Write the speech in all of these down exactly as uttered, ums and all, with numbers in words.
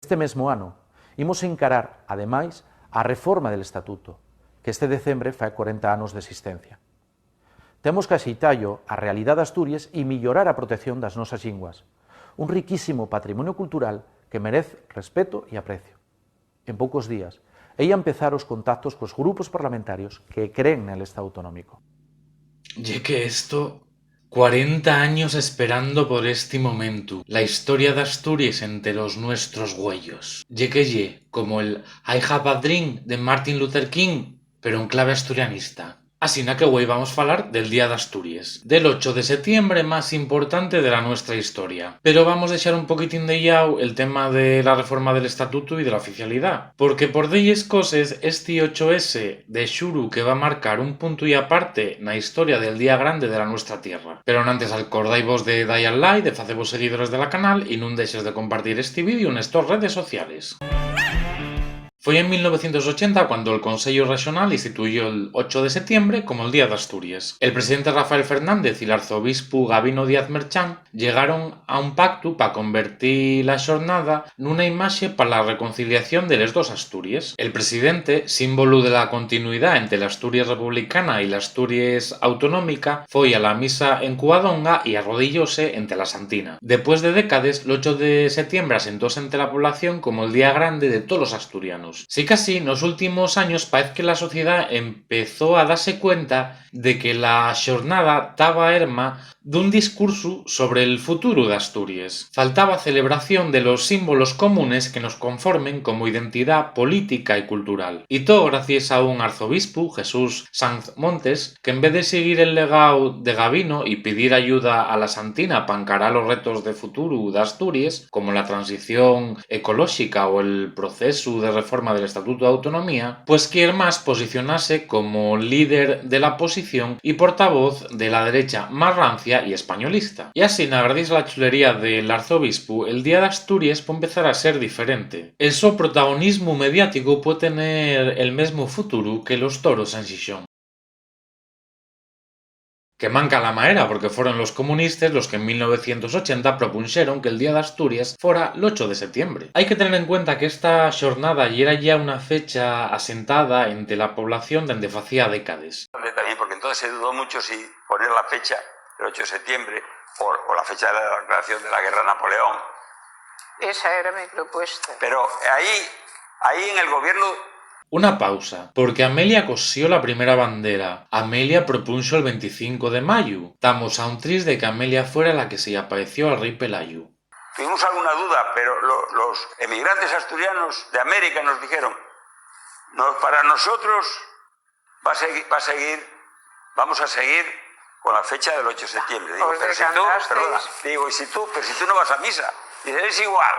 Este mesmu ano, imos encarar, ademais, a reforma del Estatuto, que este decembre fai cuarenta anos d'existencia. Temos qu'axeitalo á realidá d'Asturies y millorar a protección das nosas llingües, un riquísimo patrimonio cultural que merez respeto y aprecio. En poucos días, hei a empezar os contactos cos grupos parlamentarios que creen nel Estao autonómico. Ye que esto, cuarenta años esperando por esti momentu, la historia d'Asturies ente los nuestros güeyos. Ye que ye como el I Have a Dream de Martin Luther King, pero en clave asturianista. Asina que güei vamos falar del Día d'Asturies, del ocho de setiembre más importante de la nuestra historia. Pero vamos dexar un poquitín de llau el tema de la reforma del estatutu y de la oficialidá, porque por delles coses esti ocho S de xuru que va marcar un puntu y aparte na historia del día grande de la nuestra tierra. Pero nantes, alcordaivos de dar al like, de facevos seguidores de la canal y nun dexes de compartir esti vídeo nes tos redes sociales. Foi en mil novecientos ochenta cuando el Consello Rexonal instituyó'l ocho de setiembre como'l Día d'Asturies. El presidente Rafael Fernández y l'arzobispu Gabino Díaz Merchán llegaron a un pactu pa convertir la xornada nuna imaxe pa la reconciliación de les dos Asturies. El presidente, símbolu de la continuidá ente l'Asturies republicana y l'Asturies autonómica, foi a la misa en Cuvadonga y arrodillóse ente la Santina. Depués de décades, l'ocho de setiembre asentóse ente la población como'l día grande de tolos asturianos. Sicasí, nos últimos años paez que la sociedá empezó a dase cuenta de que la xornada taba erma d'un discursu sobre'l futuru d'Asturies. Faltaba celebración de los símbolos comunes que nos conformen como identidá política y cultural. Y too gracies a un arzobispu, Jesús Sanz Montes, que en vez de siguir el legáu de Gabino y pidir ayuda a la Santina pa encarar los retos de futuru d'Asturies, como la transición ecolóxica o el procesu de reforma del Estatutu d'Autonomía, pues quier más posicionase como líder de la posición y portavoz de la derecha más rancia y españolista. Y asina, gracies a la chulería del arzobispu, el Día d'Asturies pue empezar a ser diferente. El so protagonismu mediático pue tener el mesmu futuru que los toros en Xixón. Que manca la maera, porque foron los comunistes los que en mil novecientos ochenta propunxeron que'l Día d'Asturies fora l'ocho de setiembre. Hai que tener en cuenta qu'esta xornada yera yá una fecha asentada ente la población dende facía décades. También, porque entonces se dudó mucho si poner la fecha del ocho de setiembre o, o la fecha de la declaración de la guerra a Napoleón. Esa era mi propuesta. Pero ahí, ahí en el gobierno Una pausa, porque Amelia cosió la primera bandera. Amelia propunxo'l venticinco de mayu. Tamos a un tris de que Amelia fuera la que se-y apaeció al rei Pelayu. Tuvimos alguna duda, pero lo, los emigrantes asturianos de América nos dijeron: "No, para nosotros va a seguir, va a seguir, vamos a seguir con la fecha del ocho de setiembre". Digo, "Os pero si tú, decantasteis. Perdona", digo, "y si tú, pero si tú no vas a misa". Dice: "Es igual,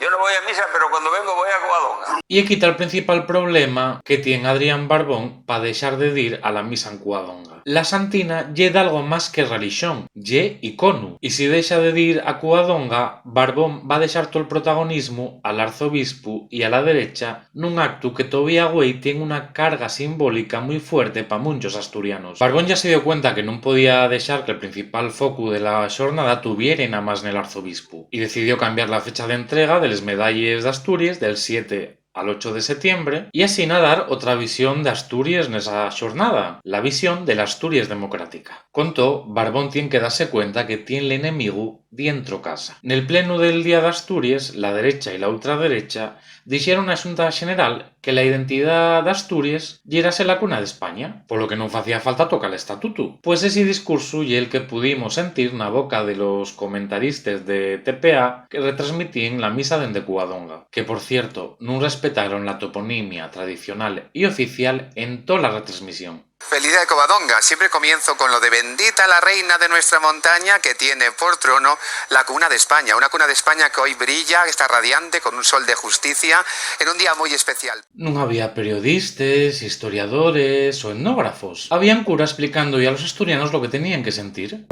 yo no voy a misa, pero cuando vengo voy a Covadonga". Y equí ta'l principal problema que tien Adrián Barbón pa dexar de dir a la misa en Covadonga. La Santina ye dalgo más que relixón, ye iconu. Y si dexa de dir a Covadonga, Barbón va dexar tol protagonismu al arzobispu y a la derecha nun actu que tovía güei tien una carga simbólica mui fuerte pa munchos asturianos. Barbón yá se dio cuenta que nun podía dexar que'l principal focu de la xornada tuviere namás nel arzobispu, y decidió cambiar la fecha d'entrega de les medalles d'Asturies del siete al ocho de setiembre, y asina dar otra visión d'Asturies nesa xornada, la visión de l'Asturies democrática. Con too, Barbón tien que dase cuenta que tien l'enemigu dientro casa. Nel plenu del Día d'Asturies, la derecha y la ultraderecha dixeron na Xunta Xeneral que la identidá d'Asturies yerase la cuna d'España, polo que nun facía falta tocar l'estatutu. Pues esi discursu ye'l que pudimos sentir na boca de los comentaristes de T P A que retransmitíen la misa dende Covadonga, que, por cierto, nun respetaron la toponimia tradicional y oficial en tola retransmisión. Feliz día de Covadonga. Siempre comienzo con lo de: "Bendita la reina de nuestra montaña, que tiene por trono la cuna de España". Una cuna de España que hoy brilla, está radiante, con un sol de justicia, en un día muy especial. Nun había periodistes, historiadores o etnógrafos. Habían curas esplicando-y a los asturianos lo que tenían que sentir.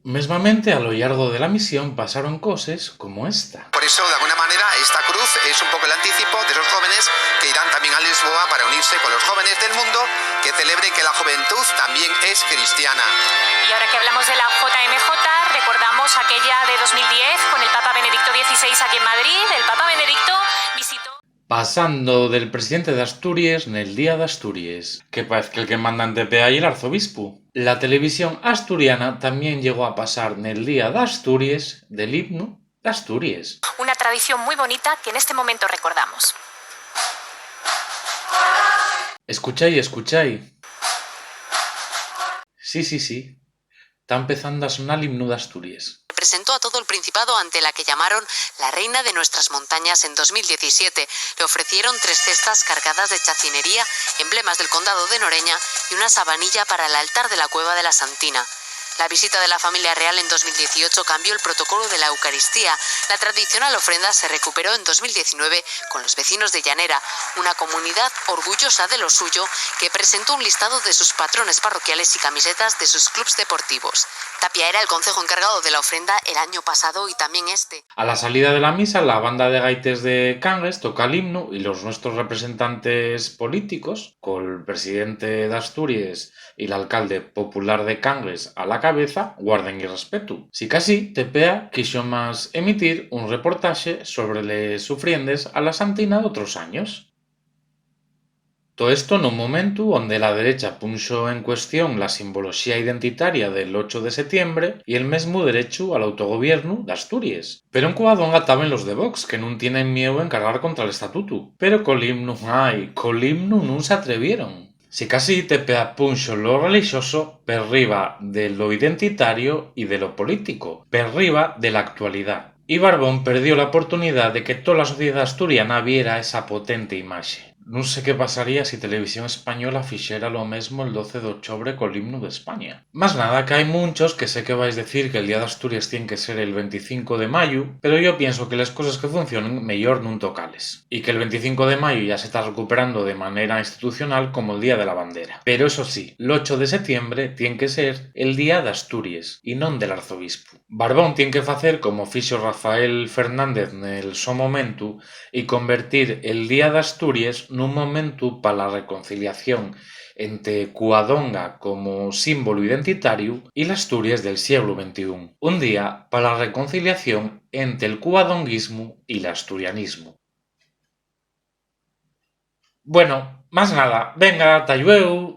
Mesmamente, a lo llargo de la misión pasaron coses como esta. Por eso, de alguna manera, esta cruz es un poco el anticipo de esos jóvenes que irán también a Lisboa para unirse con los jóvenes del mundo que celebren que la juventud también es cristiana. Y ahora que hablamos de la J M J, Aquella de dos mil diez, con el Papa Benedicto dieciséis aquí en Madrid, el Papa Benedicto visitó. Pasando del presidente d'Asturies nel Día d'Asturies, que paez que'l que manda en T P A ye l'arzobispu. La televisión asturiana tamién llegó a pasar nel Día d'Asturies del himnu d'Asturies. Una tradición muy bonita que en este momento recordamos. Escuchai, escuchai. Sí, sí, sí. Ta empezando a sonar l'himnu d'Asturies. Se presentó a todo el Principado ante la que llamaron la reina de nuestras montañas en dos mil diecisiete. Le ofrecieron tres cestas cargadas de chacinería, emblemas del Condado de Noreña y una sabanilla para el altar de la Cueva de la Santina. La visita de la familia real en dos mil dieciocho cambió el protocolo de la Eucaristía. La tradicional ofrenda se recuperó en dos mil diecinueve con los vecinos de Llanera, una comunidad orgullosa de lo suyo, que presentó un listado de sus patrones parroquiales y camisetas de sus clubs deportivos. Tapia era el concejo encargado de la ofrenda el año pasado y también este. A la salida de la misa, la banda de gaites de Cangues toca l'himnu y los nuestros representantes políticos, col presidente d'Asturies y l'alcalde popular de Cangues a la cabeza, guarden-y respetu. Sicasí, T P A quixo más emitir un reportaxe sobre les ufriendes a la Santina d'otros años. Too esto nun momentu onde la derecha punxo en cuestión la simboloxía identitaria del ocho de setiembre y el mesmu derechu al autogobiernu d'Asturies. Pero en Covadonga taben los de Vox, que nun tienen mieu en cargar contra l'estatutu. Pero col himnu, ai, col himnu nun s'atrevieron. Sicasí, T P A punxo lo relixoso perriba de lo identitario y de lo político, perriba de la actualidá. Y Barbón perdió la oportunidá de que tola sociedá asturiana viera esa potente imaxe. Nun sé qué pasaría si Televisión Española fixera lo mesmo el doce d'ochobre col himnu d'España. Más nada, qu'hai munchos que sé que vais decir que'l Día d'Asturies tien que ser el venticinco de mayu, pero yo pienso que les coses que funcionen, meyor nun tocales. Y que'l venticinco de mayu ya se ta recuperando de manera institucional como'l Día de la Bandera. Pero eso sí, l'ocho de setiembre tien que ser el Día d'Asturies y non del arzobispu. Barbón tien que facer como fixo Rafael Fernández nel so momentu y convertir el Día d'Asturies nun momentu pa la reconciliación ente Cuadonga como símbolu identitariu y l'Asturies del sieglu ventiún, un día pa la reconciliación ente'l cuadonguismu y l'asturianismu. Bueno, más nada, venga, ta llueu.